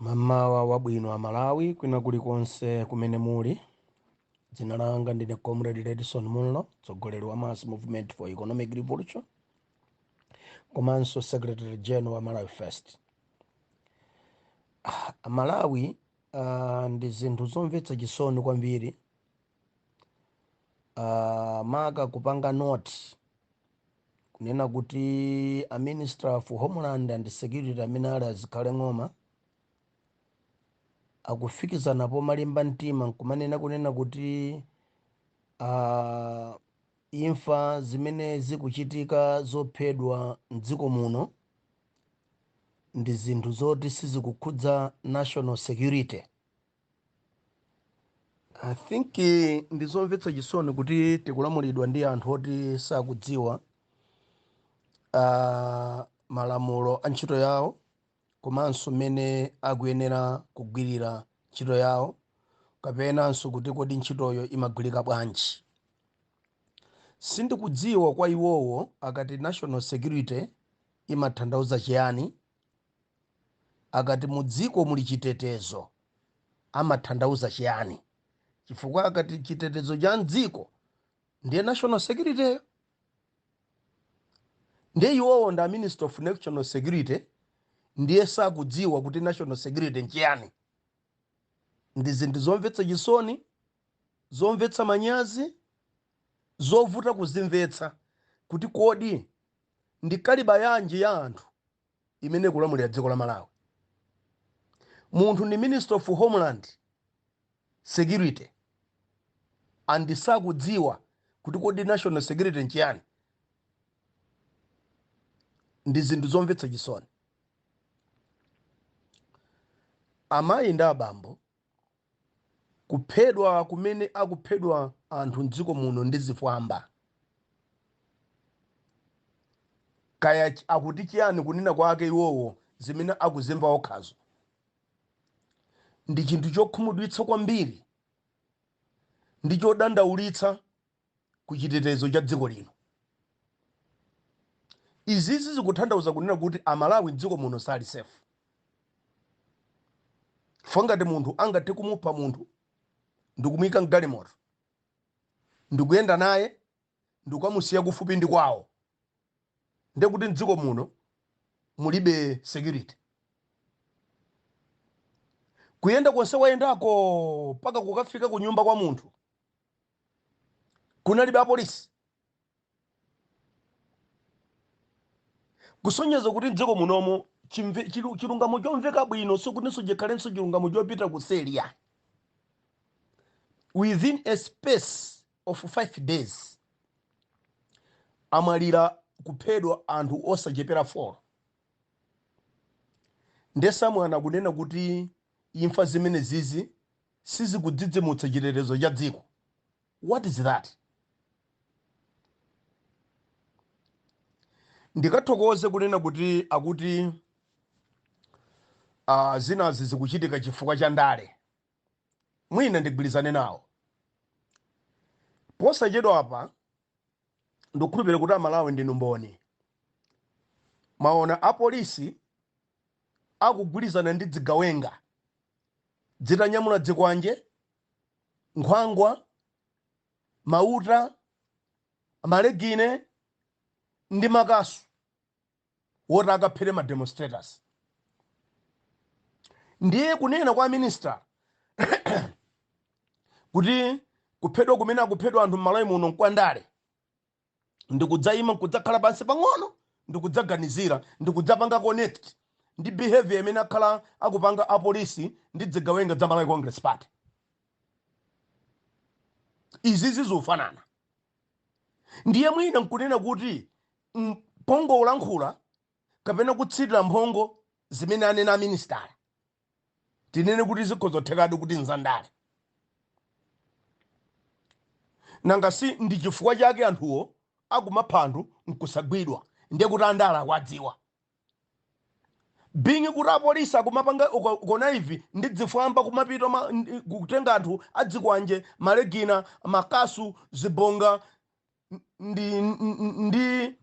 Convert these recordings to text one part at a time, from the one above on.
Mamawa wabwino Amalawi kwina kulikonse kumene muli. Dzina langa ndine Comrade Redson Munlo, mtsogoleri wa Mass Movement for Economic Revolution komanso Secretary General wa Malawi First. Amalawi, ndi zinthu zomvetsa chisoni kwambiri, maka kupanga note kunena kuti a Minister of Homeland and Security amene ali a Zikhale Ng'oma akufikizana pomalimba mtima nkumanena kunena kuti imfa zimene zikuchitika zophedwa mdziko muno ndi zinthu zoti sizikukhudza national security. I think ndi zomvetsa chisoni kuti tikulamulidwa ndi anthu oti sakudziwa malamulo a ntchito yawo komanso mmene akuyenera kugwirira ntchito yawo, kapenanso kuti kodi ntchitoyo imagwirika bwanji. Sindikudziwa kwa iwowo akati national security imatanthauza chiyani, akati mu dziko muli chitetezo amatanthauza chiyani, chifukwa akati chitetezo cha mdziko ndiye national security, ndiye iwowo ndi a Minister of National Security, ndiye sakudziwa kuti national security nchiyani. Ndi zinthu zomvetsa chisoni, zomvetsa manyazi, zovuta kuzimvetsa kuti kodi ndi caliber yanji ya anthu imene ikulamulira dziko la Malawi. Munthu ndi Minister of Homeland Security and sakudziwa kuti kodi national security nchiyani. Ndi zinthu zomvetsa chisoni. Amayi ndi abambo, kuphedwa kumene akuphedwa anthu mdziko muno ndi zifwamba, kaya akuti chiyani kunena kwake iwowo zimene akuzimva okhazo, ndi chinthu chokhumudwitsa kwambiri ndi chodandaulitsa ku chitetezo cha dziko lino. Izizi zikutanthauza kunena kuti Amalawi mdziko muno sali safe. Chifukwa ngati munthu angathe kumupha munthu ndikumuyika mgalimoto ndikuyenda naye ndikukamusiya kufupi ndi kwawo, ndiye kuti mdziko muno mulibe security. Kuyenda konse wayendako mpaka kukafika ku nyumba kwa munthu kunalibe apolisi, kusonyeza kuti mdziko munomo chilungamo chomveka bwino, sikutinso chikhalenso chilungamo chopita kuseliya. Within a space of 5 days amwalira kuphedwa anthu osachepera 4. Nde samwana kunena kuti imfa zimene zizi sizikudzidzimutsa chitetezo cha dziko. What is that? Ndikathokoze kunena kuti akuti zinazi zikuchitika chifukwa cha ndale. Mwina ndigwirizane nawo. Posachedwa apa ndikukhulupirira kuti Amalawi ndinu mboni, maona apolisi akugwirizana ndi dzigawenga dzitanyamula dzikwanje, nkhwangwa, mauta, malegine ndi makasu woti akaphere ma demonstrators. Ndiye kunena kwa minister kuti kuphedwa kumene akuphedwa anthu m'Malawi muno nkwandale, ndikudzayima nkudzakhala pansi pang'ono ndikudzaganizira ndikudzapanga connect ndi behavior imene akhala akupanga apolisi ndi dzigawenga za Malawi Congress Party. Izi zikufanana. Ndiye mwina nkunena kuti pongolankhula kapena kutsitira mphongo zimene anena aministala, tinene kuti zikhozothekadi kuti nzandale. Nanga si ndi chifukwa chake anthuwo akumapha anthu nkusagwidwa, ndiye kuti andale akuwadziwa. Being kuti apolisi akumapanga connive ndi dzifwamba kumapita kutenga anthu adzikwanje, malegina, makasu, zibonga ndi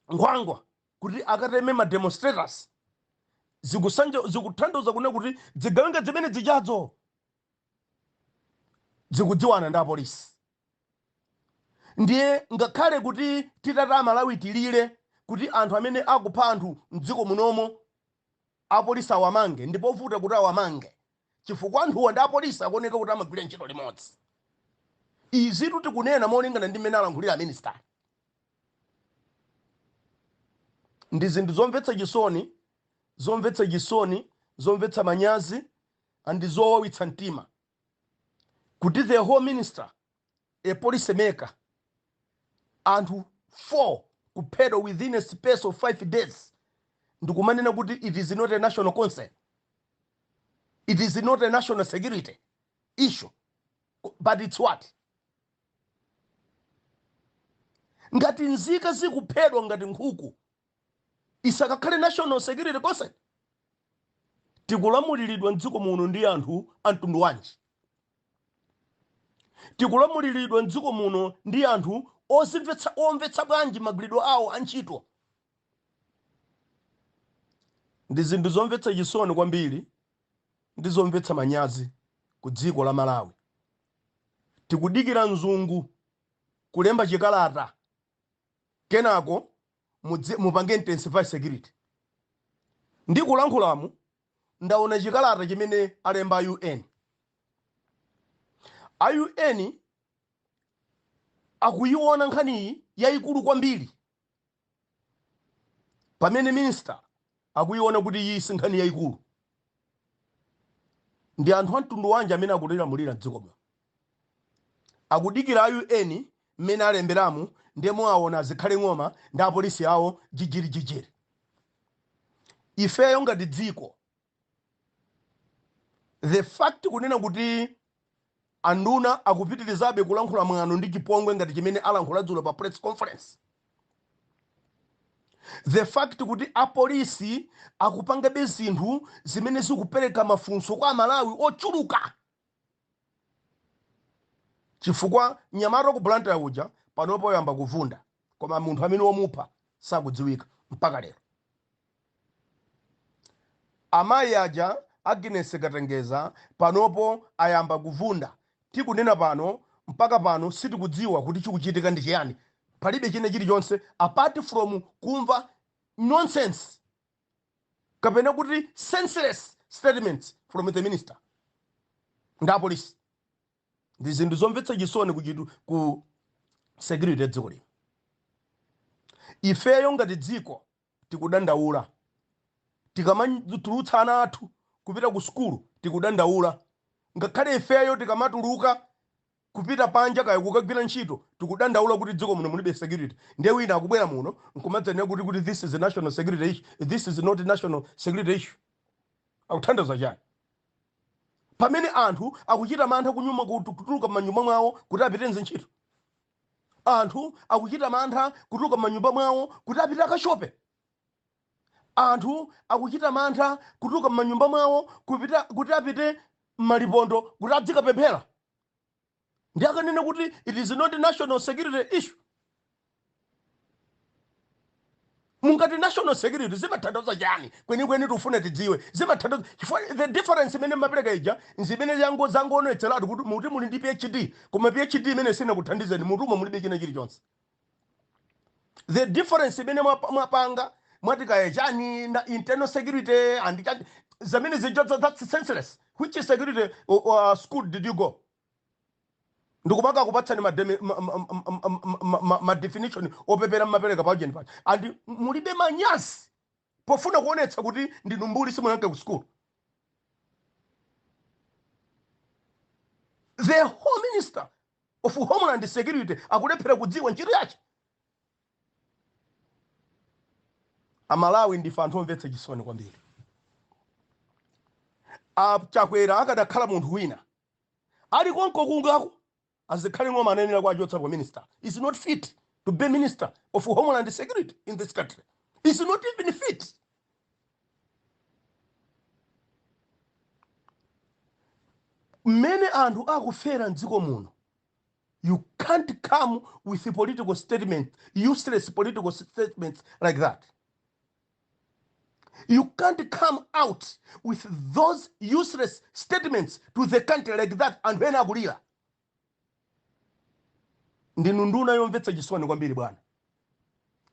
nkhwangwa kuti akateme ma demonstrators, Zikutanthauza kunena kuti zigawenga zimene zijazo zikudziwana ndi apolisi. Ndiye ngakhale kuti titati Amalawi tilire kuti anthu amene akupha anthu mdziko munomo apolisi awamange, ndipovuta kuti awamange chifukwa anthuwa ndi apolisi akuoneka kuti amagwira ntchito limodzi. Izitu tikunena molingana ndi mmene alankhulira aminister. Ndi zinthu zomvetsa chisoni, zomvetsa chisoni, zomvetsa manyazi and zowawitsa mtima kuti the whole minister, a policy maker, anthu 4 kuphedwa within a space of 5 days, ndikumanena kuti it is not a national concern, it is not a national security issue, but it's what? Ngati nzika zikuphedwa ngati nkhuku, isakakhale national security concern? Tikulamuliridwa mdziko muno ndi anthu a mtundu wanji? Tikulamuliridwa mdziko muno ndi anthu ozimvetsa, omvetsa bwanji magwiridwe awo a ntchito? Ndi zinthu zomvetsa chisoni kwambiri ndi zomvetsa manyazi ku dziko la Malawi. Tikudikira mzungu kulemba chikalata, kenako mupange intensify security. Ndikulankhulamu ndaona chikalata chimene alemba a UN. A UN akuiona nkhaniyi yayikulu kwambiri, pamene minister akuiona kuti iyi si nkhani yayikulu. Ndi anthu a mtundu wanji amene akutilamulira mdziko muno? Akudikira a UN mmene alemberamu, ndiye muwaona Azikhale Ng'oma ndi apolisi awo jijiri jijiri. Ifeyo ngati dziko, the fact kunena kuti anduna akupitirizabe kulankhula mwano ndi chipongwe ngati chimene alankhula dzulo pa press conference, the fact kuti apolisi akupangabe zinthu zimene zikupereka mafunso kwa Amalawi ochuluka, chifukwa mnyamata ku Blantyre uja panopo wayamba kuvunda, koma munthu amene wamupha sakudziwika mpaka lero. Amayi aja Agnes Katengeza panopo ayamba kuvunda. Tikunena pano, mpaka pano sitikudziwa kuti chikuchitika ndi chiyani. Palibe china chilichonse apart from kumva nonsense kapena kuti senseless statements from the minister ndi apolisi. Ndi zinthu zomvetsa chisoni ku security ya dziko lino. Ifeyo ngati dziko tikudandaula tikamatulutsa ana athu kupita ku sukulu, tikudandaula ngakhale ifeyo tikamatuluka kupita panja kaya kukagwira ntchito, tikudandaula kuti dziko muno mulibe security. Ndiye wina akubwera muno nkumadzanena kuti this is a national security issue, this is not a national security issue. Akuthandiza chani pamene anthu akuchita mantha kunyuma kutuluka m'manyumba mwawo kuti apite ntchito? Anthu akuchita mantha kutuluka m'manyumba mwawo kuti apite akashope. Anthu akuchita mantha kutuluka m'manyumba mwawo kupita kuti apite m'malipondo kuti adzikapemphera. Ndi akanena kuti it is not national security issue. Mungati national security zimatanthauza chani kwenikweni? Tifuna tidziwe zimatanthauza, chifukwa the difference imene mmapereka ija nzimene zangoonetseratu kuti muti muli ndi PhD, koma PhD imene sinakuthandizeni, mutumo mulibe china chilichonse. The difference imene mwapanga, mwati kaya chani na internal security and chani, zamene zija, that's senseless. Which security school did you go? Ndikumaka kupatsani ma definition opepera mmapereka pa ujeni paja, and mulibe manyazi pofuna kuonetsa kuti ndinu mbuli, simunanke ku school. The whole minister of homeland security akulephera kudziwa ntchito yache. Amalawi ndife anthu omvetsa chisoni kwambiri. Achakwera akadakhala munthu wina ali konko kungako, Azikhale Ng'oma anayenera kuachotsa pa minister. Is not fit to be minister of homeland security in this country, is not even fit. Mmene anthu akufera mdziko muno, you can't come with political statement, useless political statements like that. You can't come out with those useless statements to the country like that, anthu ena akulira. Ndinu nduna yomvetsa chisoni kwambiri, bwana.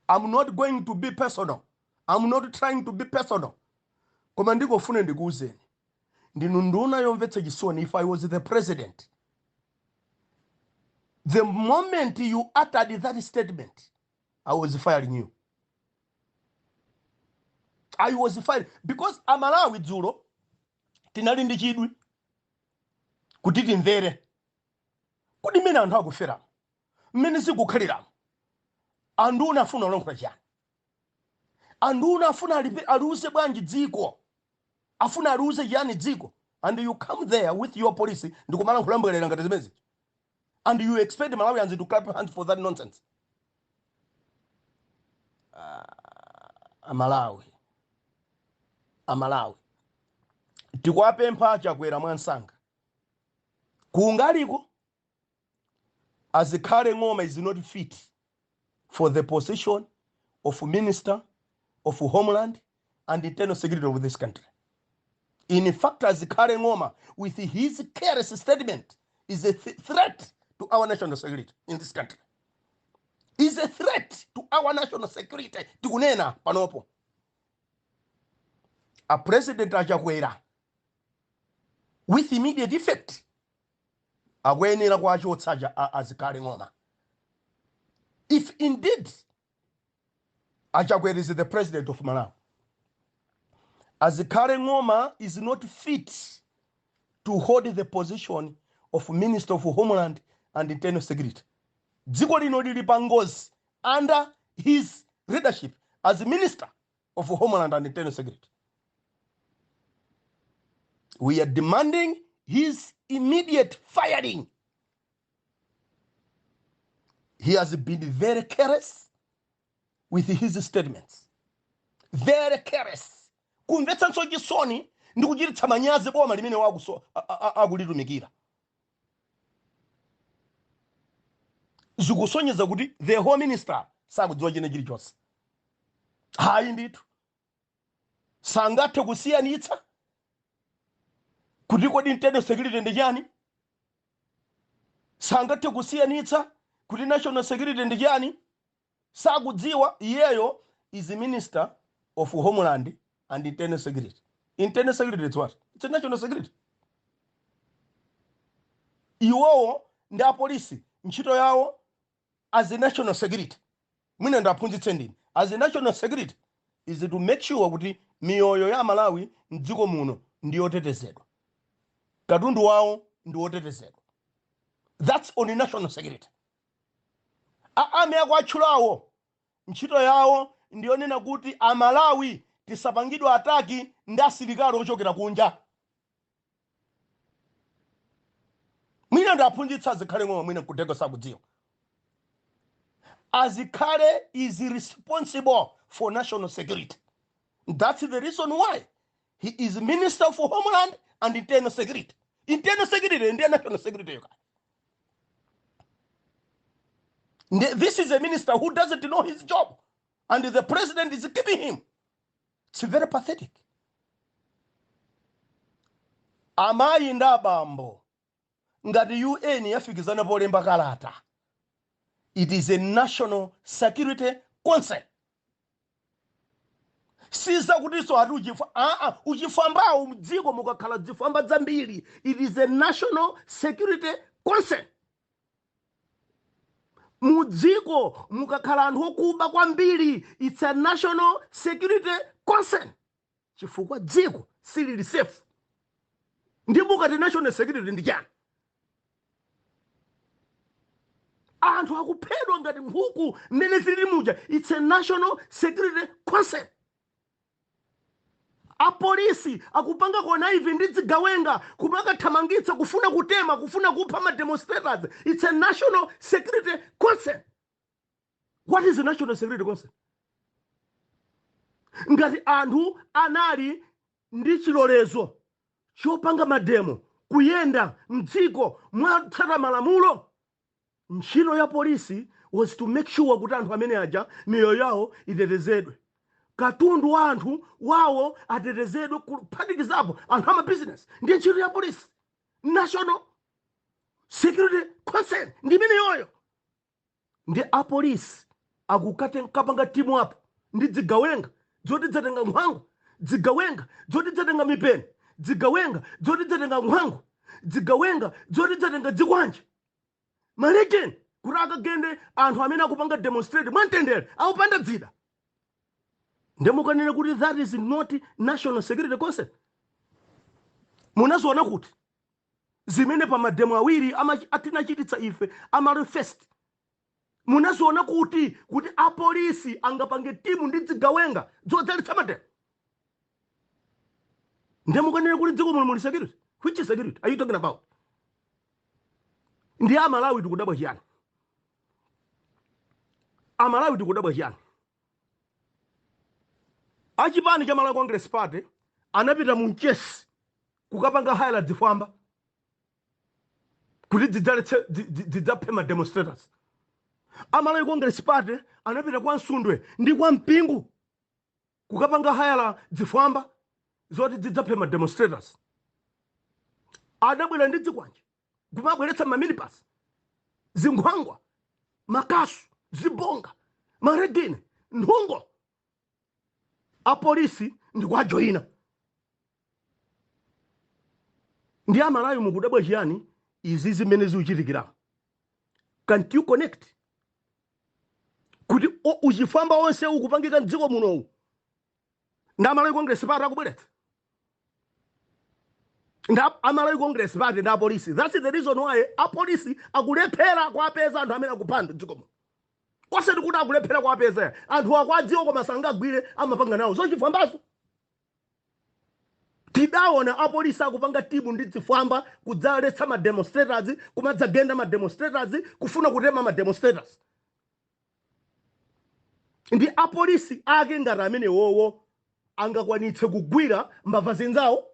I'm not going to be personal, I'm not trying to be personal, koma ndikofuna ndikuwuzeni, ndinu nduna yomvetsa chisoni. If I was the president, the moment you uttered that statement, I was firing you. I was firing, because Amalawi dzulo tinali ndi chidwi kuti timvere kuti mmene anthu akuferamo, mmene zikukhaliramo, anduna afuna kulankhula chani, anduna afuna aliuze bwanji dziko, afuna aliuze chiyani dziko. And you come there with your police ndikumalankhula mbwerera ngati zimezi, and you expect Malawians to clap hands for that nonsense. Amalawi, Amalawi, tikuwapempha Chakwera mwansanga kungaliko, a Zikhale Ng'oma is not fit for the position of Minister of Homeland and Internal Security of this country. In fact, a Zikhale Ng'oma, with his careless statement, is a threat to our national security in this country, is a threat to our national security. Tikunena panopo, a President Achakwera, with immediate effect, akuyenera kuachotsa a Zikhale Ng'oma. If indeed Achakwera is the president of Malawi, a Zikhale Ng'oma is not fit to hold the position of Minister of Homeland and Internal Security. Dziko lino lili pa ngozi under his leadership as Minister of Homeland and Internal Security. We are demanding his immediate firing. He has been very careless with his statements, very careless. Kumvetsanso chisoni ndi kuchititsa manyazi boma limene akulitumikira. Zikusonyeza kuti the home minister sakudziwa china chilichonse. Hayi ndithu, sangathe kusiyanitsa kuti kodi internal security ndi chani, sangathe kusiyanitsa kuti national security ndi chani, sakudziwa. Iyeyo is Minister of Homeland and Internal Security. Internal security is what? It's a national security. Iwowo ndi apolisi, ntchito yawo as a national security, mwina ndaphunzitse ndini, as a national security is to make sure kuti miyoyo ya Amalawi mdziko muno ndi yotetezedwa, katundu wawo ndi wotetezedwa. That's on national security. A army akuatchulawo, ntchito yawo ndiyonena kuti Amalawi tisapangidwe attack ndi asilikali ochokera kunja. Mwina ndaphunzitsa Azikhale Ng'oma, mwina nkuteko sakudziwa. Azikhale is responsible for national security. That's the reason why he is Minister for Homeland and Internal Security. Internal security ndiye national security yoka. This is a minister who doesn't know his job, and the president is keeping him. It's very pathetic. Amayi ndi abambo, ngati UN yafikizana polemba kalata, it is a national security concern. Sizakutinso ati aa, uchifwambawo mdziko mukakhala zifwamba zambiri, it is a national security concern. Mudziko mukakhala anthu okuba kwambiri, it's a national security concern, chifukwa dziko silili safe. Ndi mukati national security ndi chani? Anthu akuphedwa ngati nkhuku mmene zilili muja, it's a national security concern. Apolisi akupanga connive ndi zigawenga kumakathamangitsa, kufuna kutema, kufuna kupha ma demonstrators, it's a national security concern. What is the national security concern? Ngati anthu anali ndi chilolezo chopanga mademo, kuyenda mdziko mwatsata malamulo, ntchito ya polisi was to make sure kuti anthu amene aja miyoyo yawo itetezedwe. Katundu wa anthu wawo atetezedwe, kuphatikizapo anthu amabizinesi, ndiye ntchito ya polisi. National security concern ndi imeneyoyo. Ndi apolisi akukapanga team up ndi dzigawenga zoti dzatenga nkhwangwa, dzigawenga zoti dzatenga mipeni, dzigawenga zoti dzatenga nkhwangwa, dzigawenga zoti dzatenga dzikwanje, malegeni, kuti akagende anthu amene akupanga demonstrate mwamtendere, akupanda dzida. Ndemukanene kuti that is not national security concern? Munaziona kuti zimene pa mademo awiri atinachititsa ife a First, munaziona kuti apolisi angapange team ndi dzigawenga zodzalitsa mademo? Ndemukanene kuti dziko muno muli security? Which security are you talking about? Ndi Amalawi tikudabwa chiyani? Amalawi tikudabwa chiyani? Achipani cha Malawi Congress Party anapita mu Mchesi kukapanga hire dzifwamba kuti dzidzaletse, dzidzaphe ma demonstrators. Amalawi Congress Party anapita kwa Msundwe ndi kwa Mpingu kukapanga hire dzifwamba zoti dzidzaphe ma demonstrators. Adabwera ndi dzikwanje, kumabweretsa maminibus, zinkhwangwa, makasu, zibonga, maregine, nthungo, apolisi ndikuajoyina. Ndi Amalawi mukudabwa chiyani izi zimene zikuchitikira? Can't you connect kuti uchifwamba onse ukupangika mdziko munowu ndi Amalawi Congress Party akubweretsa, ndi Amalawi Congress Party ndi apolisi? That's the reason why apolisi akulephera kuwapeza anthu amene akupha anthu mdziko muno. Osati kuti akulephera kuwapeza, anthu akwadziwa koma sangagwire, amapanga nawo zochifwambazo. Tidaona apolisi akupanga team ndi zifwamba kudzaletsa ma demonstrators, kumadzagenda ma demonstrators, kufuna kutema ma demonstrators. Ndi apolisi ake ngati amene wowo angakwanitse kugwira mbava zinzawo?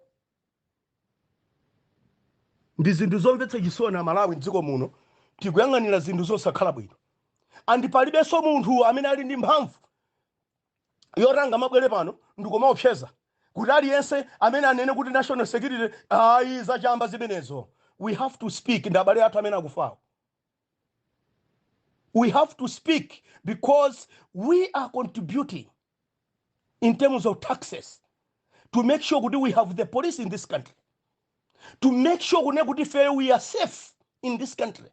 Ndi zinthu zomvetsa chisoni. Amalawi mdziko muno tikuyang'anira zinthu zosakhala bwino, and palibenso munthu amene ali ndi mphamvu yotanga mabwere pano ndikumaopseza kuti aliyense amene anene kuti national security, ayi, zachamba zimenezo. We have to speak. Ndi abale athu amene akufawo. We have to speak because we are contributing in terms of taxes to make sure kuti we have the police in this country, to make sure kune kuti ife we are safe in this country,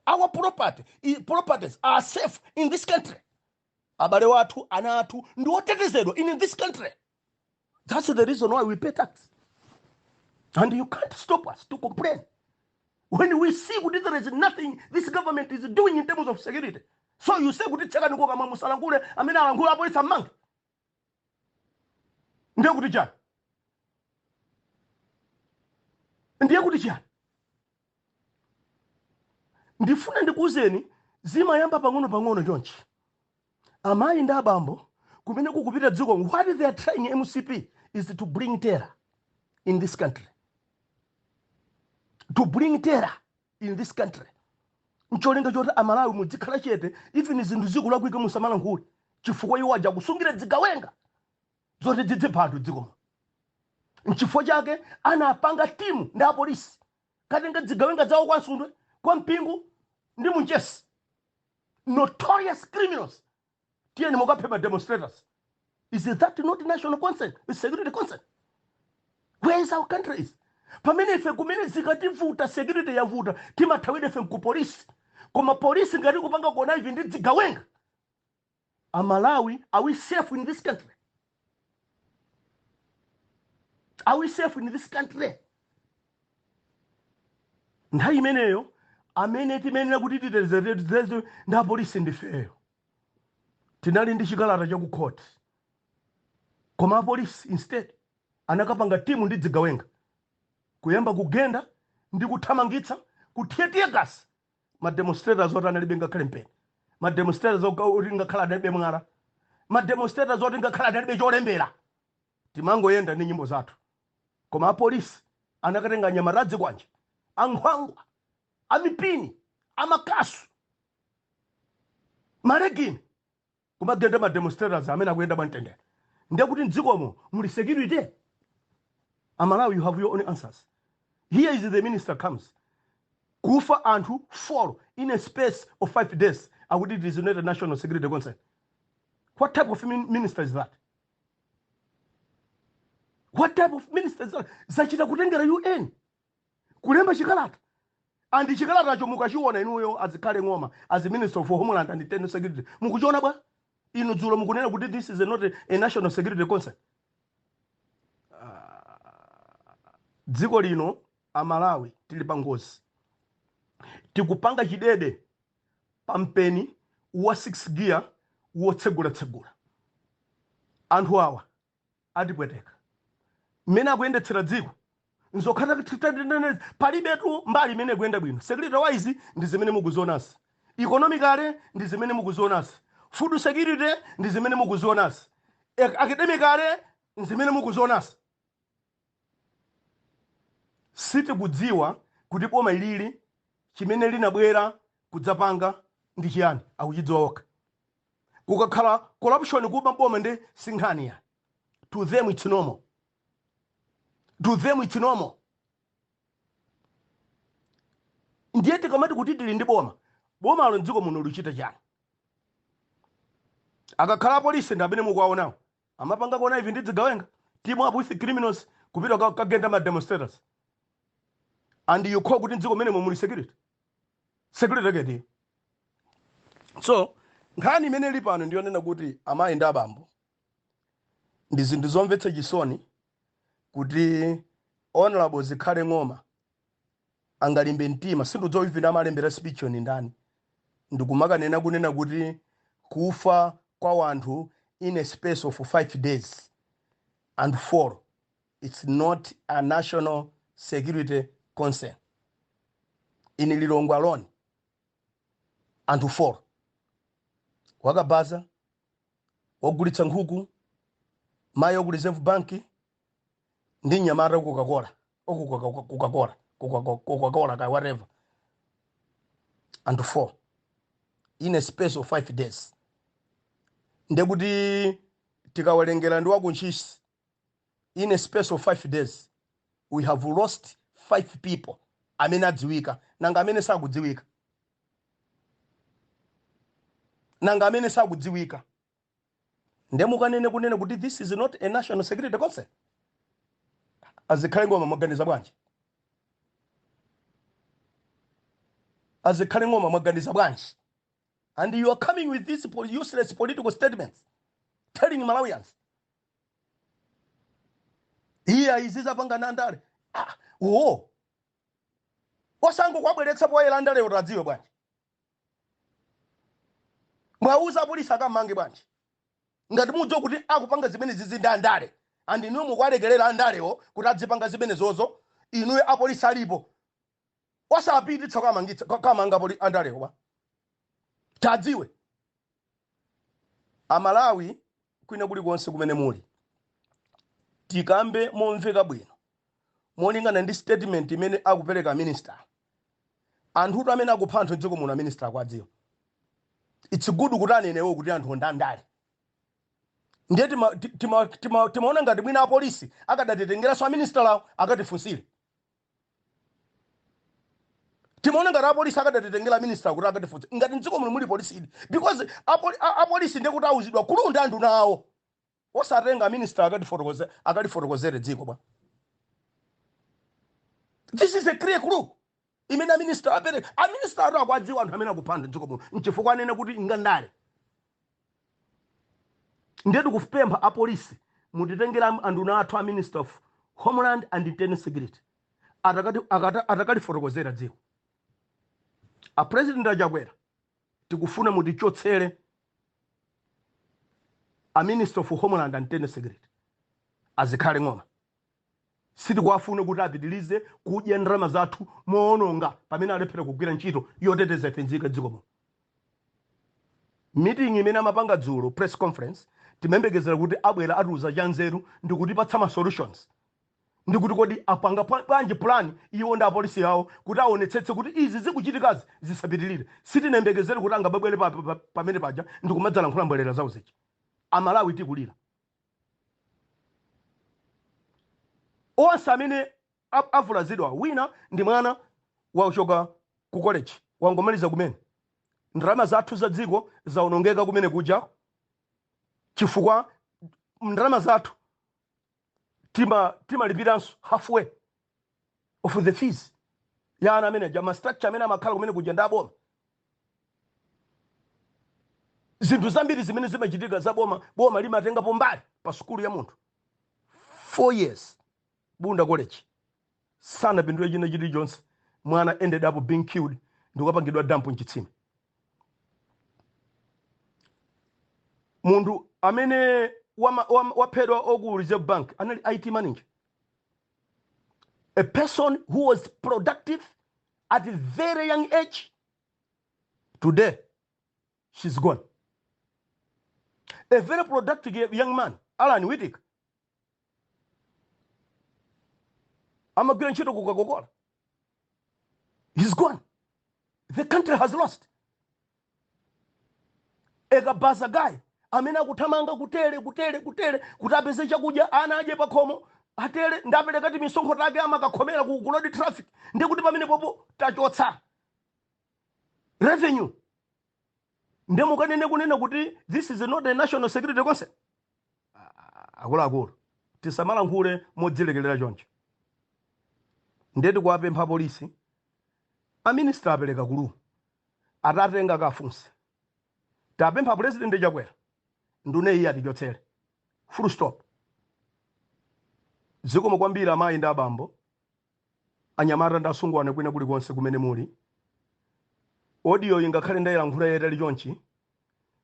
our properties are safe in this country, abale wathu, ana athu ndi otetezedwa in this country. That's the reason why we pay tax, and you can't stop us to complain when we see kuti there is nothing this government is doing in terms of security. So you say kuti tsekani kukamwa, musalankhule, amene alankhula apolisi ammange. Ndiye kuti chani? Ndiye kuti chani? Ndifuna ndikuwuzeni, zimayamba pang'ono pang'ono chonchi, amayi ndi abambo. Kumene kukupita dziko, what they are trying, MCP, is to bring terror in this country, to bring terror in this country, ncholinga choti Amalawi muzikhala chete, even zinthu zikulakwika musamalankhule, chifukwa iwo aja kusungira zigawenga zoti zidzipha anthu dzikomo. Nchifukwa chake anapanga team ndi apolisi, katenga zigawenga zawo kwa Nsundwe, kwa Mpingu ndi Munchesi, notorious criminals, tiyeni mukaphe ma demonstrators. Is that not national concern, is security concern? Where is our country is? Pamene ife kumene zikativuta, security yavuta, timathawira ife ku polisi. Koma polisi ngati kupanga connive ndi zigawenga, Amalawi, are we safe in this country? Are we safe in this country? Nthawi imeneyo amene timenera kuti titetezedwe ndi apolisi ndifeyo. Tinali ndi chikalata cha ku court, koma apolisi instead anakapanga team ndi zigawenga, kuyamba kugenda ndi kuthamangitsa, kuthira tear gas ma demonstrators oti analibe ngakhale mpeni, ma demonstrators oti ngakhale analibe mwala, ma demonstrators oti ngakhale analibe cholembera. Timangoyenda ndi nyimbo zathu, koma apolisi anakatenga anyamata adzikwanje, ankhwangwa, amipini, amakasu, malegini, kumagenda ma demonstrators amene akuyenda mwamtendere. Ndiye kuti mdzikomo muli security? Amalawi, you have your own answers. Here is the minister comes, kufa anthu 4 in a space of 5 days, akuti it is not a national security concern. What type of minister is that? What type of minister is that? Zachita kutengera UN kulemba chikalata, and chikalatacho mukachiona inuyo, a Zikhale Ng'oma, as Minister of Homeland and Internal Security, mukuchiona bwa? Inu dzulo mukunena kuti this is not a national security concern. Dziko lino, Amalawi, tili pa ngozi. Tikupanga chidede pa mpeni wa 6 gear wotsegulatsegula. Anthu awa atipweteka mmene akuyendetsera dziko. Nzokhala palibetu mbali imene ikuyenda bwino. Security wise ndi zimene mukuzionazi, economically ndi zimene mukuzionazi, food security ndi zimene mukuzionazi, academically ndi zimene mukuzionazi. Sitikudziwa kuti boma ilili chimene linabwera kudzapanga ndi chiyani, akuchidziwa okha. Kukakhala corruption, kuba boma ndi sinkhani ya, to them it's normal, to them it's normal. Ndiye tikamati kuti tili ndi boma, bomalo mdziko muno luchita chani? Akakhala apolisi ndi amene mukuwaonawo amapanga connive ndi zigawenga, team up with criminals, kupita kagenda ma demonstrators, and you call kuti mdziko menemo muli security? Security yake? So nkhani imene ili pano ndiyonena kuti, amayi ndi abambo, ndi zinthu zomvetsa chisoni kuti Honorable Zikhale Ng'oma angalimbe mtima, sindidziwa even amalembera speech ni ndani, ndikumakanena kunena kuti kufa kwa wanthu in a space of 5 days and 4, it's not a national security concern. In Lilongwe alone, anthu 4, wakabaza, wogulitsa nkhuku, mayi oku Reserve Bank ndi mnyamata Coca-Cola, oku Coca-Cola, Coca-Cola ka whatever, anthu 4 in a space of 5 days. Ndekuti tikawerengera ndi wakuntchisi, in a space of 5 days we have lost 5 people amene adziwika. Nanga amene sakudziwika? Nanga amene sakudziwika? Nde mukanene kunena kuti this is not a national security concern? A Zikhale Ng'oma, mwaganiza bwanji? A Zikhale Ng'oma, mwaganiza bwanji? And you are coming with these useless political statements, telling Malawians iya izi zapanga nandale. Ah, oo osangokwabweretsa poyera andalewo tadziwe bwanji? Mwauza apolisi akamange bwanji ngati mudziwa kuti akupanga zimene zizi ndi andale, and inuyo mukuwalekerera andalewo kuti adzipanga zimene zozo? Inuyo apolisi alipo, osapititsa kamangitsa kamanga andalewo ba tadziwe. Amalawi kwina kulikonse kumene muli, tikambe momveka bwino molingana ndi statement imene akupereka minister. Anthutu amene akupha anthu mdziko muno, minister akuwadziwa. It's good kuti anenewo kuti anthu ndandale. Ndiye timaona ngati mwina apolisi akadatitengeranso aminister lawo akatifunsire. Timaona ngati apolisi akadatitengera minister kuti akatifunse ngati mdziko muno muli polisi ili, because apolisi ndiye kuti auzidwa kulunda anthu nawo, osatenga minister akatifotokoze, akalifotokozere dziko bwa. This is a clear clue imene aminister apereka. Aminister atu akuwadziwa anthu amene akupha anthu mdziko muno, nchifukwa anene kuti ngandale. Ndiye tikupempha apolisi mutitengera anduna athu a Minister of Homeland and Internal Security atakalifotokozera dziko. A President Achakwera, tikufuna mutichotsere a Minister of Homeland and Internal Security, a Zikhale Ng'oma. Sitikuwafuna kuti apitilize kudya ndalama zathu moononga pamene alephera kugwira ntchito yoteteza ife nzika dziko muno. Meeting imene amapanga dzulo, press conference, timayembekezera kuti abwera atiuza chanzeru ndikutipatsa ma solutions, ndikuti kodi apanga bwanji plan iwo ndi apolisi yawo kuti aonetsetse kuti izi zikuchitikazi zisapitilire. Sitinayembekezere kuti angababwere pamene paja ndikumadzalankhula mbwerera zawo zija. Amalawi tikulira. Onse amene avulazidwa, wina ndi mwana wachoka ku college, wangomaliza kumene. Ndalama zathu za dziko zaonongeka kumene kuja, chifukwa ndalama zathu timalipiranso halfway of the fees ya ana amene aja. Ma structure amene amakhala kumene kuja ndi aboma. Zinthu zambiri zimene zimachitika za boma, boma limatengapo mbali pa sukulu ya munthu. 4 years Bunda College, sanapindule china chilichonse. Mwana ended up being killed ndikukapangidwa dump mchitsime. Munthu amene waphedwa oku Reserve Bank anali IT manager, a person who was productive at a very young age. Today she's gone. A very productive young man, Alan Witika, amagwira ntchito ku Coca-Cola, he's gone. The country has lost a kabaza guy amene akuthamanga kutere kutere kutere kuti apeze chakudya, ana adye pakhomo, atere ndapereka ti misonkho take amakakhomera ku road traffic, ndikuti pamene popo tachotsa revenue. Nde mukanene kunena kuti this is not a national security concern? Akuluakulu, tisamalankhule modzilekelera choncho. Ndiye tikuwapempha polisi, a minister apereka clue, atatenga kafunse. Tapempha President Chakwera, nduna iyi atichotsere, full stop. Zikomo kwambiri, amayi ndi abambo, anyamata ndi asungwana, kwina kulikonse kumene muli. Audio ingakhale ndayilankhula yayitali chonchi,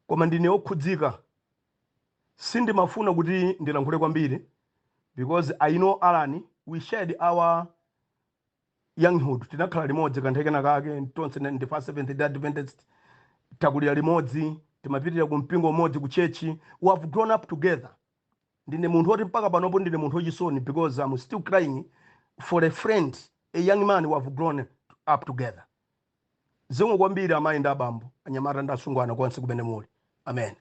koma ndine okhudzika. Sindimafuna kuti ndilankhule kwambiri because I know Alan, we shared our younghood, tinakhala limodzi kanthawi kena kake. Tonse ndife Seventh Day Adventist, takulira limodzi, timapitira ku mpingo umodzi ku church. We have grown up together. Ndine munthu woti mpaka panopo ndine munthu wachisoni because I'm still crying for a friend, a young man we have grown up together. Zikomo kwambiri, amayi ndi abambo, anyamata ndi asungwana, konse kumene muli. Amen.